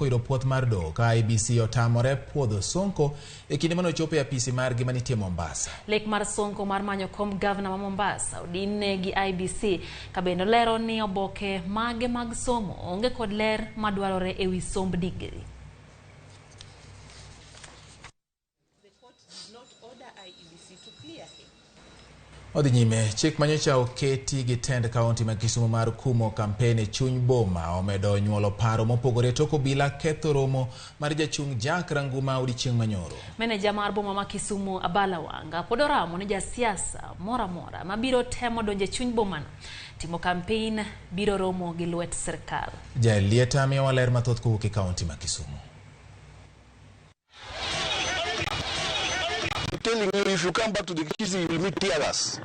Oyudo puoth mar doho ka IEBC otamore puodho Sonko e kinde mane ochopo e apisi margi manitie Mombasa. Lek mar Sonko mar manyo kom gavana ma Mombasa odinne gi IEBC ka bende olero ni oboke mage mag somo onge kod ler madwarore e wi somb digri. Odhi nyime, chik manyocha oketi gi tend kaunti ma Kisumu mar kumo kampen e chuny boma omedo nyuolo paro mopogore tok obila ketho romo mar jachung' Jack Ranguma odiechieng' manyoro. Meneja mar boma ma Kisumu Abala Wanga pod oramo ni jasiasa moro amora mabiro temo donjo e chuny bomano timo kampen biro romo gi lwet sirkal. Jael Lieta miyowa ler mathoth kowuok e kaunti ma Kisumu. Telling you, if you come back to the Kisii, you will meet tear gas.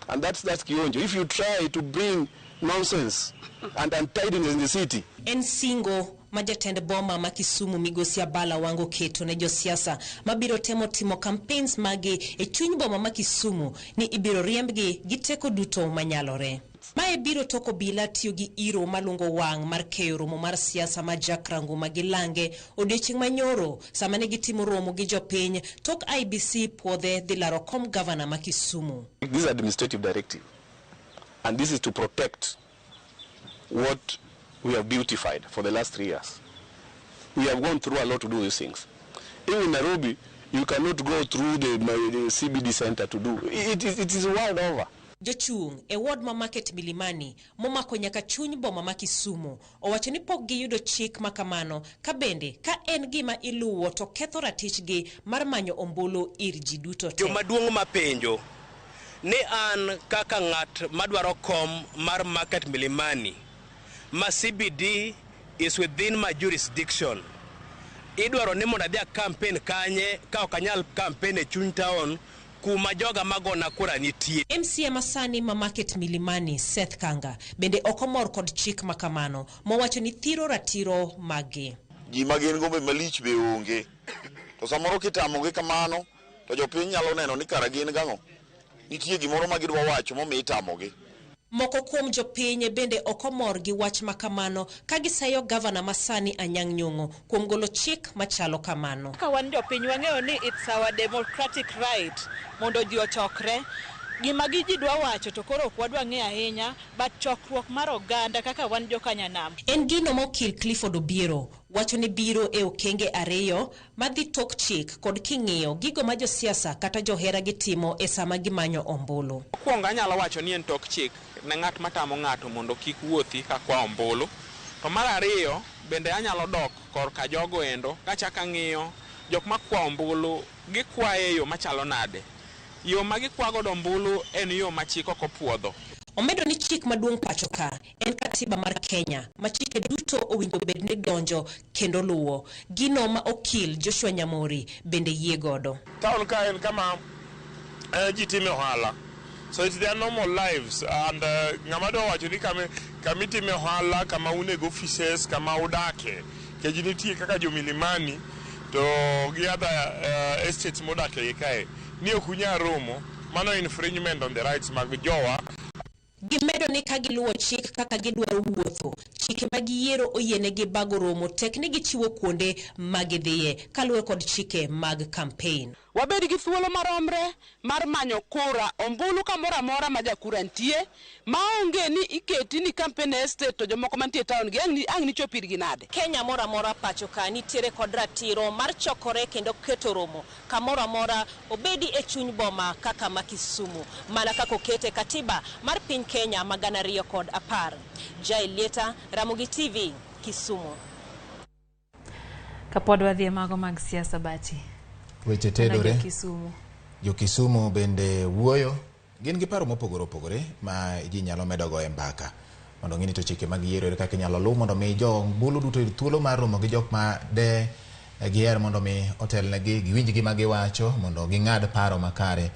And that's Kionjo. If you try to bring nonsense and untidiness in the city. En singo ma jatend boma ma Kisumu migosi Abala Wanga oketo ne josiasa mabiro temo timo campaigns magi e chuny boma ma Kisumu ni ibiro riembgi gi teko duto manyalore. Mae biro tok obila tiyo gi iro malungo wang' mar keyo romo mar siasa ma Jack Ranguma gi Lange odiochieng' manyoro sama ne gitimo romo gi jopiny tok IEBC puodhe dhi laro kom gavana ma Kisumu. This is administrative directive, and this is to protect what we have beautified for the last 3 years. We have gone through a lot to do these things. Even in Nairobi, you cannot go through the CBD center to do. It is world over. Jochung' e ward ma Market Milimani momako nyaka chuny boma ma Kisumu owacho ni pok giyudo chik ma kamano ka bende ka en gima iluwo to ketho ratichgi mar manyo ombulu ir ji duto te. Joma duong' mapenjo ni an kaka ng'at madwaro kom mar Market Milimani ma CBD is within my jurisdiction. Idwaro ni mondo adhi a campaign kanye ka ok anyal campaign e chuny town kuma joga magona kura nitie. MCA masani ma Market Milimani Seth Kanga bende ok omor kod chik ma kamano mowacho ni thiro ratiro maggi. Ji ma gin go be malich be onge. To samoro kitamogi kamano to jopiny nyalo neno ni kara gin gang'o. Nitie gimoro ma gidwa wacho momiyo itamogi. Moko kuom jopiny bende ok omor gi wach ma kamano ka gisayo gavana masani Anyang' Nyong'o kuom golo chik machalo kamano. Kaka wan jopiny wang'eyo ni it's our democratic right mondo ji ochokre. Gima gi ji dwa wacho to koro ok wadwa ng'eyo ahinya, but chokruok mar oganda kaka wan jokanyanam. En gino ma okil Clifford Obiero wacho ni biro e okenge ariyo madhi tok chik kod king'iyo gigo ma josiasa kata johera gitimo e sama gimanyo ombulu. Mokwongo anyalo wacho ni en tok chik ne ng'at matamo ng'ato mondo kik wuothi ka kwa ombulu. To mar ariyo bende anyalo dok korka jogo endo kachako ang'iyo jok makwa ombulu gikwaye e yo machalo nade. Yo ma gikwa godo ombulu en yo ma chik ok opuodho. Omedo ni chik maduong' pacho ka en katiba mar Kenya ma chike duto owinjo bed ni donjo kendo luwo. Gino ma okil Joshua Nyamori bende yie godo. Town ka en kama ji time ohala. So it's their normal lives, and ng'ama dwa wacho ni kama itime ohala, kama unego offices, kama udake. Nikech nitie kaka jo Milimani to gi other estates modake iye kae. Ni ok unyal romo, mano infringement on the rights mag jowa. Gimedo ni ka giluwo chik kaka gidwaro wuotho, chike mag yiero oyienegi bago romo tek ni gichiwo kuonde ma gidhiye kaluwore kod chike mag campaign. Wabed gi thuolo maromre mar manyo kura ombulu kamoro amora ma jakura nitie, maonge ni iketi ni campaign e estate to jomoko mantie e town gi ang' nichop irgi nade. Kenya moro amora pacho ka nitiere kod ratiro mar chokore kendo keto romo kamoro amora obedi e chuny boma kaka ma Kisumu, mana kaka okete katiba mar piny Kenya ma gana ariyo kod apar. Jael Lieta, Ramogi TV, Kisumu. Kapod wadhi e mago mag siasa Bati. Weche tedore. Jo Kisumu. Jo Kisumu bende wuoyo. Gin gi paro mopogore opogore ma ji nyalo medo go e mbaka. Mondo ng'e ni to chike mag yiero ere kaka inyalo luw mondo mi jo ombulu duto oyud thuolo mar romo gi jok ma de giher mondo mi otelnegi, giwinj gima giwacho mondo ging'ad paro makare.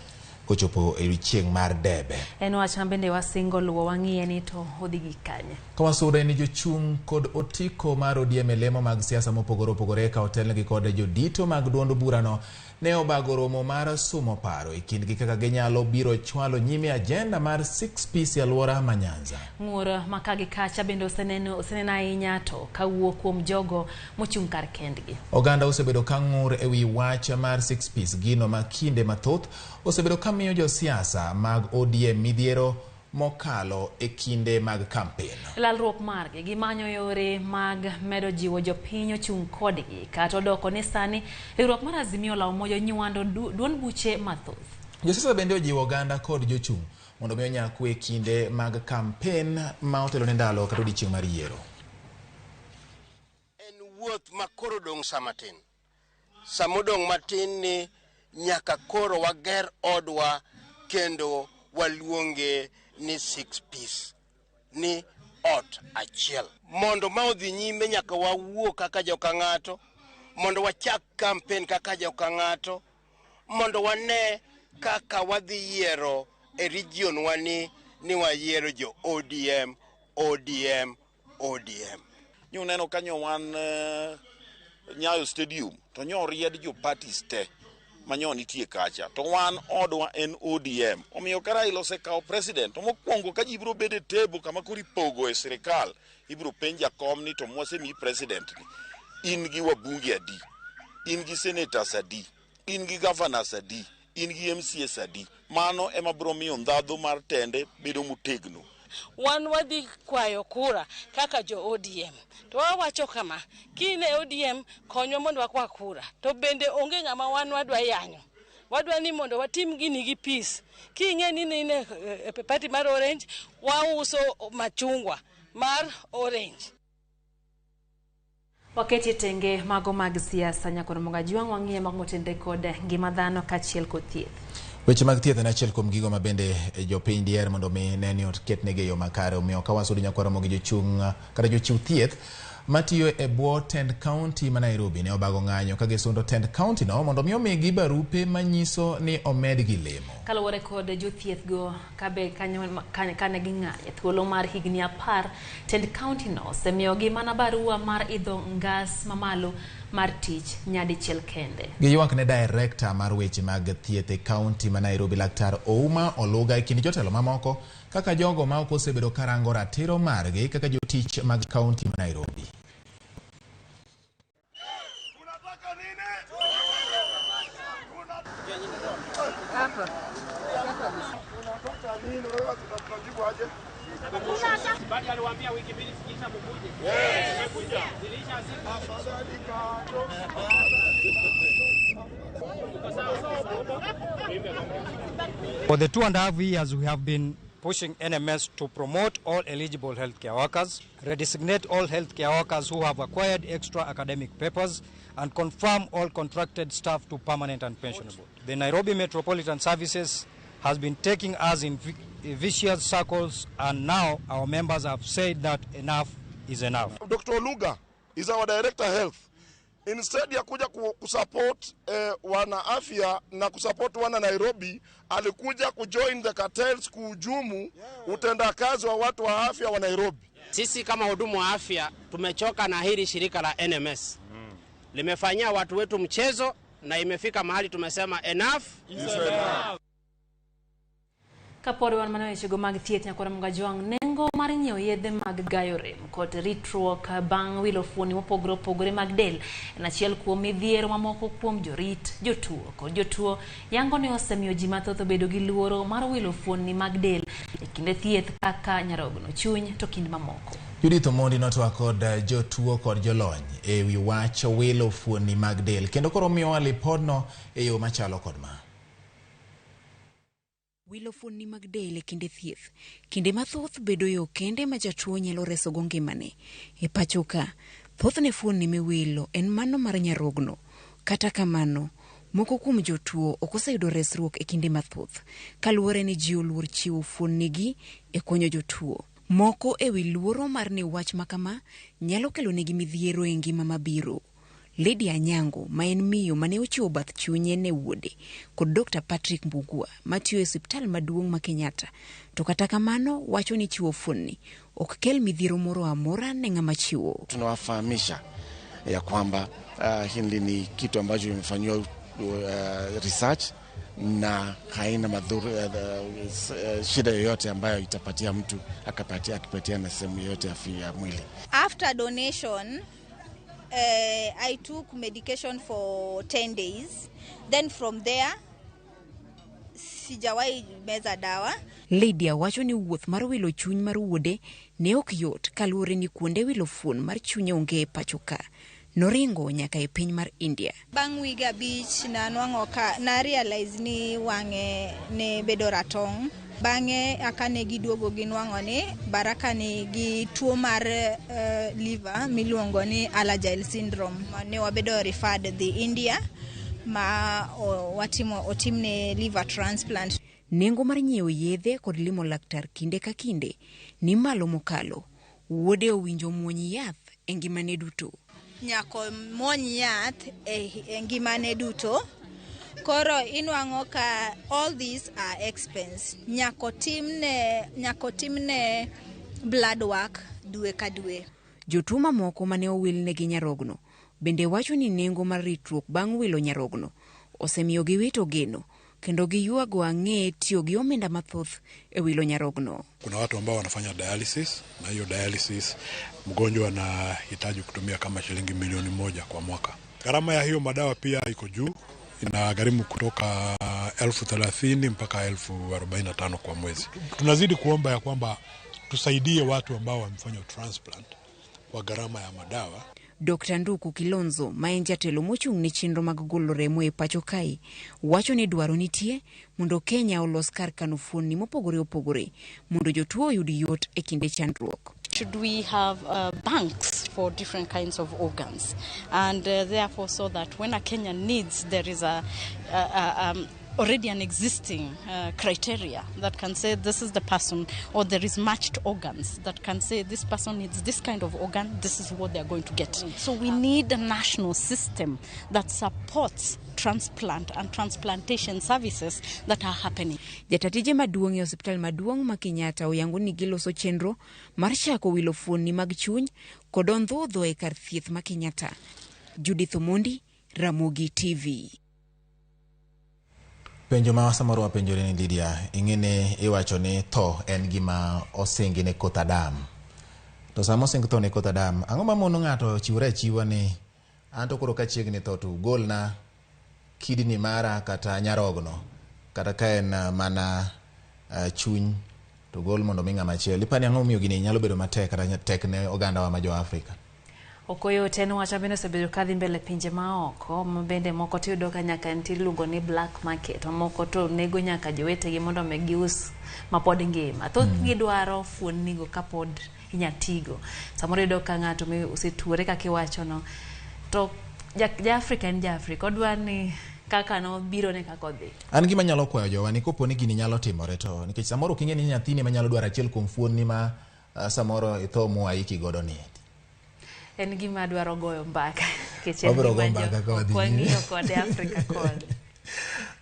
Kochopo e odiechieng' mar debe. En wach ma bende wasingo luwo wang'iye ni to odhi gi kanye. Kawasudo ni jochung' kod otiko mar ODM e lemo mag siasa mopogore opogore ka otelnegi kod jodito mag duond burano ne obago romo mar sumo paro e kindgi kaka ginyalo biro chwalo nyime agenda mar 6Ps e alwora ma Nyanza. Ng'ur ma ka gi kacha bende oseneno ahinya to kawuok kuom jogo mochung' kar kendgi. Oganda osebedo ka ng'ur e wi wach mar 6Ps, gino ma kinde mathoth osebedo ka miyo josiasa mag ODM midhiero mokalo e kinde mag kampen. Lalruok margi gimanyo yore mag medo jiwo jopiny ochung' kodgi kata odoko ni sani riwruok mar Azimio la Umoja nywando duond buche mathoth. Josiasa bende ojiwo oganda kod jochung' mondo mi onya kwe e kinde mag kampen ma otelo ne ndalo kata odiechieng' mar yiero. En wuoth ma koro dong' sa matin. Samodong' matin ni nyaka koro wager odwa kendo waluonge ni 6Ps, ni ot achiel. Mondo ma odhi nyime nyaka wawuo kaka joka ng'ato, mondo wachak kampen kaka joka ng'ato, mondo wane kaka wadhi yiero e region wani ni wayiero jo ODM, ODM, ODM. Nyo neno ka nyo wan Nyayo Stadium to nyo ried jo parties te manyo nitie kacha to wan odwa en ODM. Omiyo ka Raila osekawo president to mokwongo ka ji biro bedo e table kama koro ipogo e sirikal, ibiro penj jakom ni to mwasemiyi president ni in gi wabunge adi, in gi senators adi, in gi governors adi, in gi MCAs adi. Mano ema biro miyo ndhadhu mar tende bedo motegno. Wan wadhi kwayo kura kaka jo ODM to wawacho kama, kine ODM konywa mondo wakwa kura, to bende onge ng'ama wan wadwa yanyo. Wadwa ni mondo watim gini gi peace. King'e ni in e party mar Orange, wauso machungwa mar Orange. Waketie tenge mago mag siasa nyakoro Mogajwang' wang'iye mago motenore kod ngima dhano kaachiel kod thieth. Weche mag thieth en achiel kuom gigo ma bende jopiny diher mondo mi ne ni oketnegi e yo makare. Omiyo ka wasudo nyakwar Ramogi, jochung' kata jochiw thieth matiyo e bwo tend kaunti ma Nairobi ne obago ng'anyo ka gisundo tend kaunti no mondo mi omigi barupe manyiso ni omedgi lemo. Kaluwore kod jothieth go kabe kanyo kane ging'anyo thuolo mar higni 10, tend kaunti no osemiyogi mana barua mar idho ngas mamalo mar tich nyadichiel kende. Giywak ne director mar weche mag thieth e kaunti ma Nairobi, Laktar Ouma Oluga, e kind jotelo mamoko kaka jogo ma ok osebedo karango ratiro margi kaka jotich mag kaunti ma Nairobi. For the 2.5 years, we have been pushing NMS to promote all eligible healthcare workers, redesignate all healthcare workers who have acquired extra academic papers, and confirm all contracted staff to permanent and pensionable. The Nairobi Metropolitan Services has been taking us in vicious circles, and now our members have said that enough is enough. Dr. Oluga is our director health. Instead ya kuja kusupport wana afya na kusupport wana Nairobi, alikuja kujoin the cartels kuhujumu utendakazi wa watu wa afya wa Nairobi. Sisi kama wahudumu wa afya tumechoka na hili shirika la NMS. Limefanyia watu wetu mchezo na imefika mahali tumesema enough is enough. Kapod wan mana wechego mag thieth nyakwar Mogajwang', nengo mar nyiewo yedhe mag gayo rem kod ritruok bang' wilo fuoni mopogore opogore mag del en achiel kuom midhiero mamoko kuom jorit jotuo kod jotuo yango ni osemiyo ji mathoth obedo gi luoro mar wilo fuoni mag del e kinde thieth kaka nyarogno, chuny to kind mamoko. Judith Omondi notwak kod jotuo kod jolony e wi wach wilo fuoni mag del kendo koro miyowa lipodno e yo machalo kod ma. Wilo fuonni mag del e kinde thieth kinde mathoth bedo yo kende ma jatuo nyalo resogo ngimane. E pacho ka, thothne fuonni miwilo en mano mar nyarogno. Kata kamano, moko kuom jotuo ok oseyudo resruok e kinde mathoth kaluwore ni ji oluor chiwo fuonnigi e konyo jotuo. Moko e wi luoro mar ni wach makama nyalo kelonegi midhiero e ngima mabiro. Lydia Anyango ma en miyo mane ochiwo bath chunye ne wuode kod Dr. Patrick Mbugua matiyo e osiptal maduong' ma Kenyatta. To kata kamano wacho ni chiwo fuonni ok kel midhiero moro amora ne ng'ama chiwo. Tunawafahamisha ya kwamba hili ni kitu ambacho imefanyiwa research na haina madhuru, shida yoyote ambayo itapatia mtu akapatia akipatiana sehemu yoyote ya mwili. After donation, I took medication for 10 days. Then from there, sijawahi meza dawa. Lydia wacho ni wuoth mar wilo chuny mar wuode ne ok yot kaluwore ni kuonde wilo fuon mar chunye onge e pacho ka. Noringo nyaka e piny mar India. Bang' wige 5 nanwang'o ka na realize ni wang'e ne bedo ratong'. Bang'e aka ne giduogo ginwang'o ni Baraka nigi tuo mar liver miluongo ni Alagille syndrome. Ne wabedo referred dhi India ma watimo otimne liver transplant. Nengo mar nyiewo yedhe kod limo laktar kinde ka kinde ni malo mokalo. Wuode owinjo muony yath e ngimane duto. Nyaka muony yath e ngimane duto. Koro inwang'o ka all these are expense. Nyaka timne blood work dwe ka dwe. Jotuo mamoko mane owilnegi nyarogno bende wacho ni nengo mar ritruok bang' wilo nyarogno osemiyo giwito geno kendo giyuago ang'e tiyo gi omenda mathoth e wilo nyarogno. Kuna watu ambao wanafanya dialysis na hiyo dialysis mgonjwa anahitaji kutumia kama shilingi milioni 1 kwa mwaka. Gharama ya hiyo madawa pia iko juu, inagharimu kutoka 30,000 mpaka 45,000 kwa mwezi. Tunazidi kuomba ya kwamba tusaidie watu ambao wamefanya transplant kwa gharama ya madawa. Dr. Nduku Kilonzo ma en jatelo mochung' ne chenro mag golo remo e pacho kae wacho ni dwaro nitie mondo Kenya olos kar kano fuonni mopogore opogore mondo jotuo oyud yot e kinde chandruok. Should we have banks for different kinds of organs, and therefore so that when a Kenyan needs, there is a already an existing criteria that can say this is the person, or there is matched organs that can say this person needs this kind of organ, this is what they are going to get. So we need a national system that supports transplant and transplantation services that are happening. Jatatije maduong' e osiptal maduong' ma Kenyatta oyango ni giloso chenro mar chako wilo fuonni mag chuny kod ondhudho e kar thieth ma Kenyatta. Judith Omondi, Ramogi TV. Penjo ma samoro wapenjore ni Lydia, ing'e iwacho ni tho en gima osingi ne koth Adam. To sama osing tho ne koth Adam, ang'o mamono ng'ato chiwre achiwa ni anto koro kachiegni tho to ugolna kidni mara kata nyarogno, kata ka en mana chuny to gol mondo mi ng'ama chielo. Ipani ang'o momiyo gini nyalo bedo matek kata tek ne ogandawa ma jo Afrika? Ok oyot en wach mabende osebedo kadhi mbele pinje maoko, ma bende moko to iyudo ka nyaka nitie iluongo ni black market, mamoko to nego nyaka jowetegi mondo mi gius mapod ngima. Thothgi dwaro fuonnigo kapod inya tigo. Samoro iyudo ka ng'ato osetuore kaka iwachono, to ja Afrika en ja Afrika, odwa ni kaka nobiro ne kaka odhi. An gima nyalo kwayo jowa ni kopo ni gini nyalo timore to nikech samoro ok ing'e ni nyathini ema nyalo dwaro achiel kuom fuonni ma samoro itho moaiki godo ni. En gima dwaro goyo mbaka nikech en gima ok wang'iyo kode Afrika koni.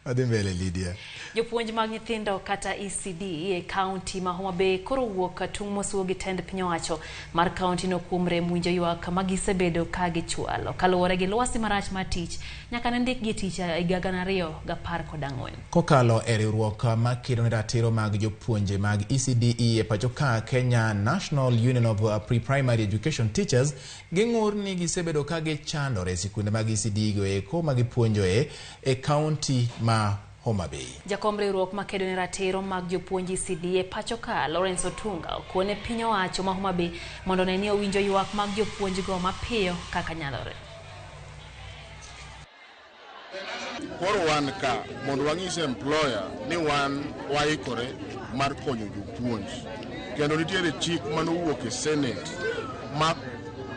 Wadhi mbele Lydia. Jopuonj mag nyithindo kata ECD e kaunti ma Homa Bay koro wuok tung' mosuo gi tend piny owacho mar kaunti no kuom rem winjo ywak ma gisebedo ka gichwalo kaluwore gi lwasi marach mar tich nyaka ne ndikgi tich e higa 2014. Kokalo e riwruok makedo ne ratiro mag jopuonje mag ECDE e pacho ka Kenya National Union of Pre-Primary Education Teachers ging'ur ni gisebedo ka gichandore e sikunde mag ECD go eko ma gipuonjoe e kaunti ma Homa Bay. Jakom riwruok makedo ne ratiro mag jopuonj ECD e pacho ka Lawrence Otunga okone piny owacho ma Homa Bay mondo one ni owinjo ywak mag jopuonjgo mapiyo kaka nyalore. Koro wan ka mondo wang'is employer ni wan waikore mar konyo jopuonj. Kendo nitiere chik manowuok e Senate ma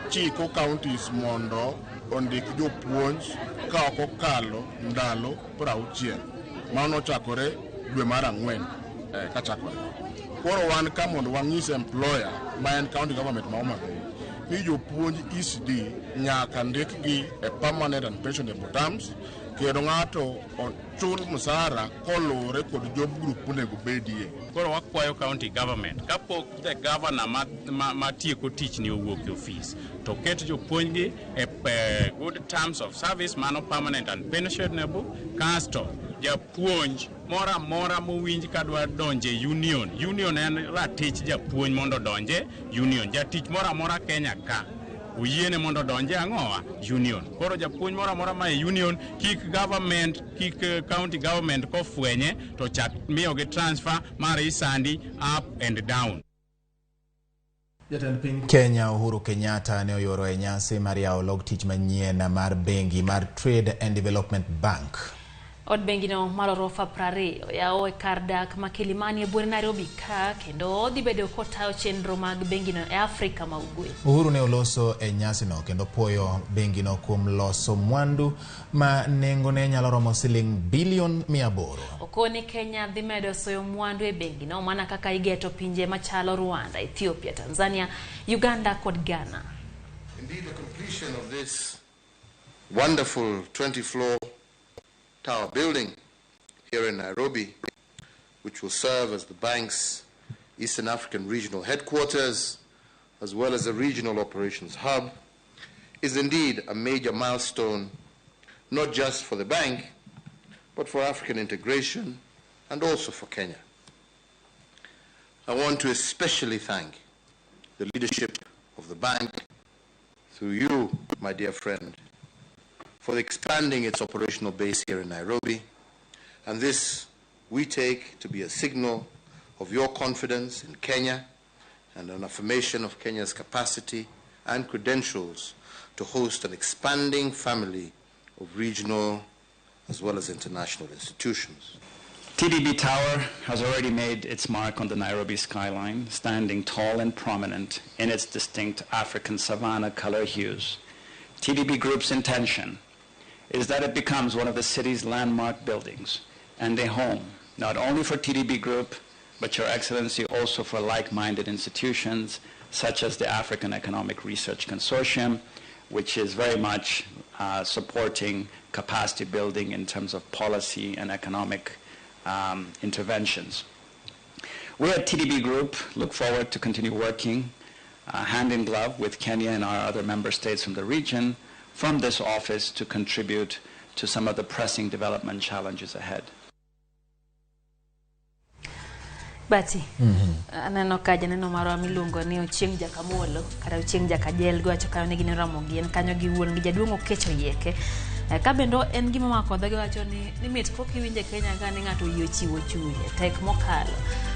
chiko counties mondo ondik jopuonj ka ok okalo ndalo 60. Mano ochakore dwe mar 4 kachakore. Koro wan ka mondo wang'is employer ma en county government ma Homa Bay Ni jopuonj ECD nyaka ndikgi e permanent and pensionable terms, kendo ng'ato ochul msara koluwore kod job group monego bedie. Koro wakwayo county government kapok the governor matieko tich ni owuok e ofis to ket jopuonjgi e good terms of service, mano permanent and pensionable. Kasto japuonj moro amora mowinj kadwa donje union, union en ratich japuonj mondo odonje union. Jatich moro amora Kenya ka oyiene mondo odonje ang'owa union. Koro japuonj moro amora ma e union kik government, kik county government kofwenye to chak miyogi transfer mar isandi up and down. Jatend piny Kenya Uhuru Kenyatta ne oyoro e nyasi mar yawo log tich manyien mar bengi mar Trade and Development Bank. Od bengino mar orofa 20 yawo e kar dak ma Kilimani e buore Nairobi ka, kendo odhi bedo kotayo chenro mag bengino e Afrika ma Ugwe. Uhuru ne oloso e nyasino kendo puoyo bengino kuom loso mwandu ma nengone nyalo romo siling bilion 800. Okoni Kenya dhi medo soyo mwandu e bengino mana kaka igeto pinje machalo Rwanda, Ethiopia, Tanzania, Uganda kod Ghana. Indeed, the completion of this wonderful 20-floor tower building here in Nairobi, which will serve as the bank's Eastern African regional headquarters, as well as a regional operations hub, is indeed a major milestone, not just for the bank, but for African integration and also for Kenya. I want to especially thank the leadership of the bank, through you, my dear friend, for expanding its operational base here in Nairobi, and this we take to be a signal of your confidence in Kenya and an affirmation of Kenya's capacity and credentials to host an expanding family of regional as well as international institutions. TDB Tower has already made its mark on the Nairobi skyline, standing tall and prominent in its distinct African savanna color hues. TDB Group's intention is that it becomes one of the city's landmark buildings and a home, not only for TDB Group, but Your Excellency also for like-minded institutions such as the African Economic Research Consortium, which is very much supporting capacity building in terms of policy and economic interventions. We at TDB Group look forward to continue working hand in glove with Kenya and our other member states from the region from this office to contribute to some of the pressing development challenges ahead. Bati, aneno ka janeno marwa miluongo ni Ochieng' Jakamolo kata Ochieng' Jakajel gowacho kanyo ni gin Ramogi, en kanyo gi wuon gi jaduong' Okecho Yieke. Ka bende en gima omako dhoge wacho ni mit pok iwinje Kenya ka ni ng'ato oyie chiwo chunye, tek mokalo.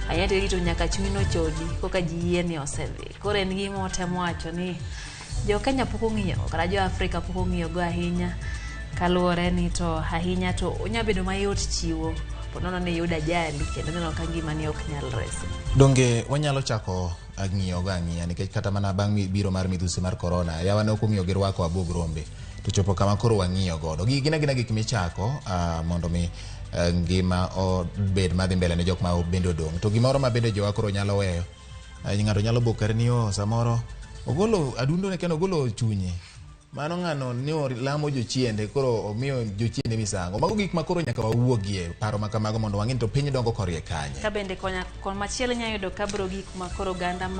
Ahinya to irito nyaka chuny no chodi koka ji yie ni osedhi. Koro en gima otemo wacho ni jo Kenya pok ong'iyo kata jo Afrika pok ong'iyo go ahinya, kaluwore ni to ahinya to onya bedo mayot chiwo ponono ni yudo ajali kendo neno ka ngimani ok nyal resi. Donge wanyalo chako ng'iyo go ang'iya nikech kata mana bang' biro mar midhusi mar corona yawa ne ok ong'iyo gi rwako abuog rombe to chopo kama koro wang'iyo godo. Gigi gin agina gik michako mondo mi ngima obed madhi mbele ne jok ma bende odong'. To gimoro ma bende jowa koro nyalo weyo, ng'ato nyalo bokore ni o samoro ogolo adundo ne kendo ogolo chunye. Mano ng'ano ni olamo jochiende koro omiyo jochiende misango. Mago gik ma koro nyaka wawuogie paro ma kamago mondo wang'e ni to piny dongo korie kanye. Ka bende konya kon machielo inyalo yudo ka biro gik ma koro oganda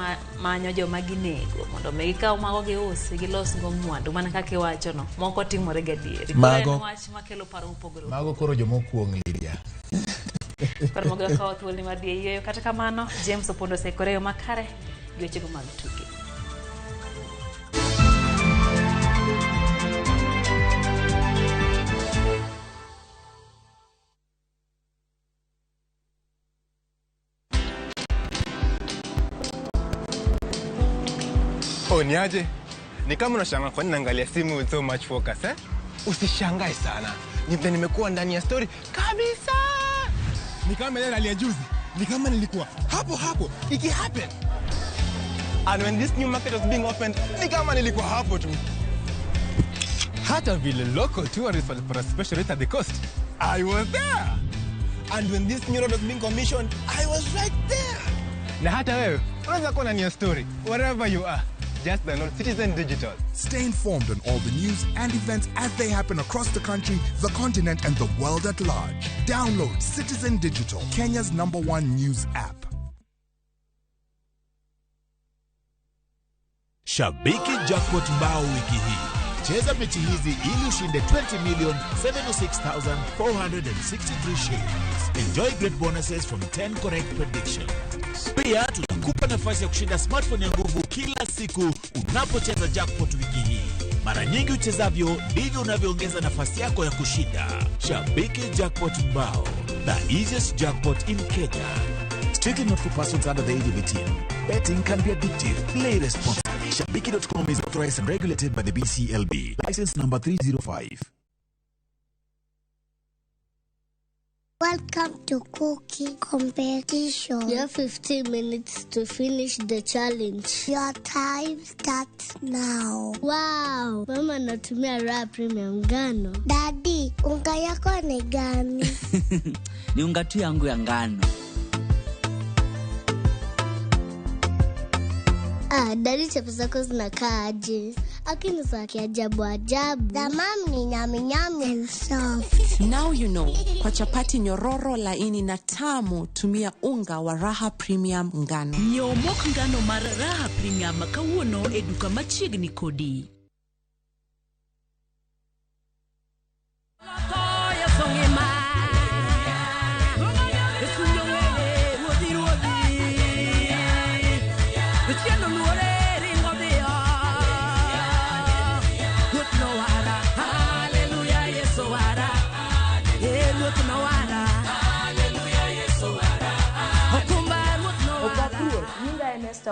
manyo joma ginego mondo mi gikaw mago giusi gilos go mwandu mana kaka iwachono. Moko timore gadieri. Koro en wach makelo paro mopogore. Mago koro jomokuong' Lydia. Koro mogo kawo thuolo mar dhi e yueyo. Kata kamano James Opondo oseikore e yo makare gi wechego mag tuke. Oh, niaje? Ni kama unashangaa kwa nini naangalia simu with so much focus, eh? Usishangae sana. Ni vile nimekuwa ndani ya story kabisa. Ni kama ile rally ya juzi. Ni kama nilikuwa hapo hapo. Iki happen. And when this new market was being opened, ni kama nilikuwa hapo tu. Hata vile local tourists walipata special rate at the coast, I was there. And when this new road was being commissioned, I was right there. Na hata wewe unaweza kuwa ndani ya story wherever you are. Just download Citizen Digital. Stay informed on all the news and events as they happen across the country, the continent, and the world at large. Download Citizen Digital, Kenya's #1 news app. Shabiki Jackpot Mbao wiki hii. Cheza mechi hizi ili ushinde 20,706,463 shillings. Enjoy great bonuses from 10 correct predictions. Pia tunakupa nafasi ya kushinda smartphone ya nguvu kila siku unapocheza jackpot wiki hii. Mara nyingi uchezavyo ndivyo unavyoongeza nafasi yako ya kushinda. Shabiki Jackpot Mbao, the easiest jackpot in Kenya. Strictly not for persons under the age of 18. Betting can be addictive. Play responsibly. Shabiki.com is authorized and regulated by the BCLB. License number 305. Welcome to cooking competition. You have 15 minutes to finish the challenge. Your time starts now. Wow, mama anatumia Raha Premium ngano. Daddy, unga yako ni gani? Ni unga tu yangu ya ngano. Ah, daddy, chapo zako zinakaa aje? Akini za kiajabu ajabu. The mom ni nyami nyami and soft. Now you know. Kwa chapati nyororo, laini na tamu, tumia unga wa Raha Premium ngano. Nyomok ngano mar Raha Premium kawuono e duka machiegni kodi.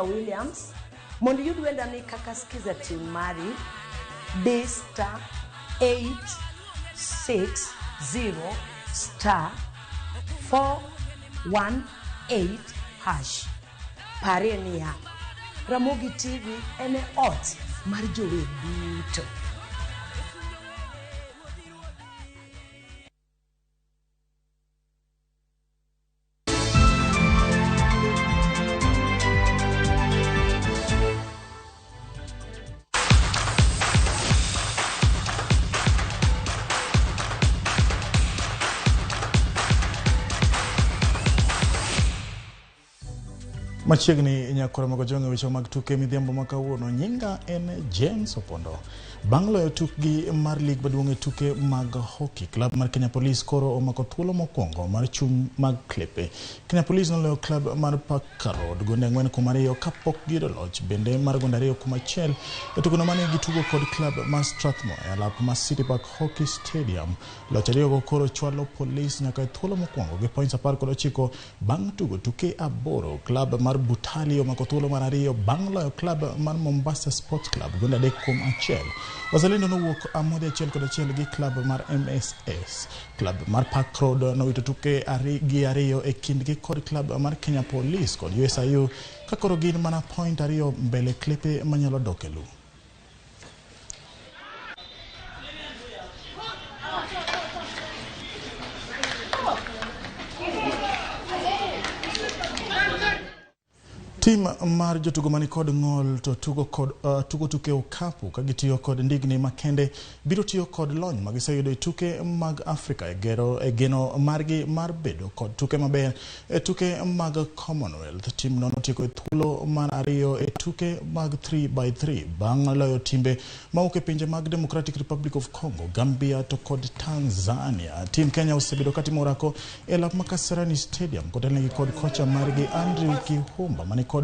Williams mondo iyud wenda ni kaka skiza team mari D star 860 star 418 hash. Parie niya, Ramogi TV en e ot mar jower duto. Machiegni nyakora magojonge weche mag tuke midhiambo ma kawuono. Nyinga en James Opondo. Bang' loyo tukgi mar lig maduong' e tuke mag hockey, klab mar Kenya Police koro omako thuolo mokwongo mar chung' mag klepe. Kenya Police noloyo klab mar Parker Road gonde 4-2 kapok giyudo loch bende mar gonde 2-1 e tugono mane gitugo kod klab mar Strathmore e alap mar City Park Hockey Stadium. Loch ariyogo koro chwalo Police nyaka e thuolo mokwongo gi points 19 bang' tugo tuke 8. Klab mar Butali omako thuolo mar 2 bang' loyo klab mar Mombasa Sports Club gonde 3-1. Wazalendo nowuok amodhi 1-1 gi klab mar MSS. Klab mar Park Road nowito tuke 2 e kindgi kod klab mar Kenya Police kod USIU ka koro gin mana point 2 mbele klepe manyalo dok e lum. Tim mar jotugo mani kod ng'ol to tugo kod tugo tuke okapu ka gitiyo kod ndigni makende biro tiyo kod lony magiseyudo e tuke mag Afrika e geno margi mar bedo kod tuke maber e tuke mag Commonwealth. Tim no notieko e thuolo mar 2 e tuke mag 3x3 bang' loyo timbe mawuok e pinje mag Democratic Republic of Congo, Gambia to kod Tanzania. Tim Kenya osebedo katimo orako e lap ma Kasarani Stadium kotelnegi kod kocha margi Andrew Kihumba mani kod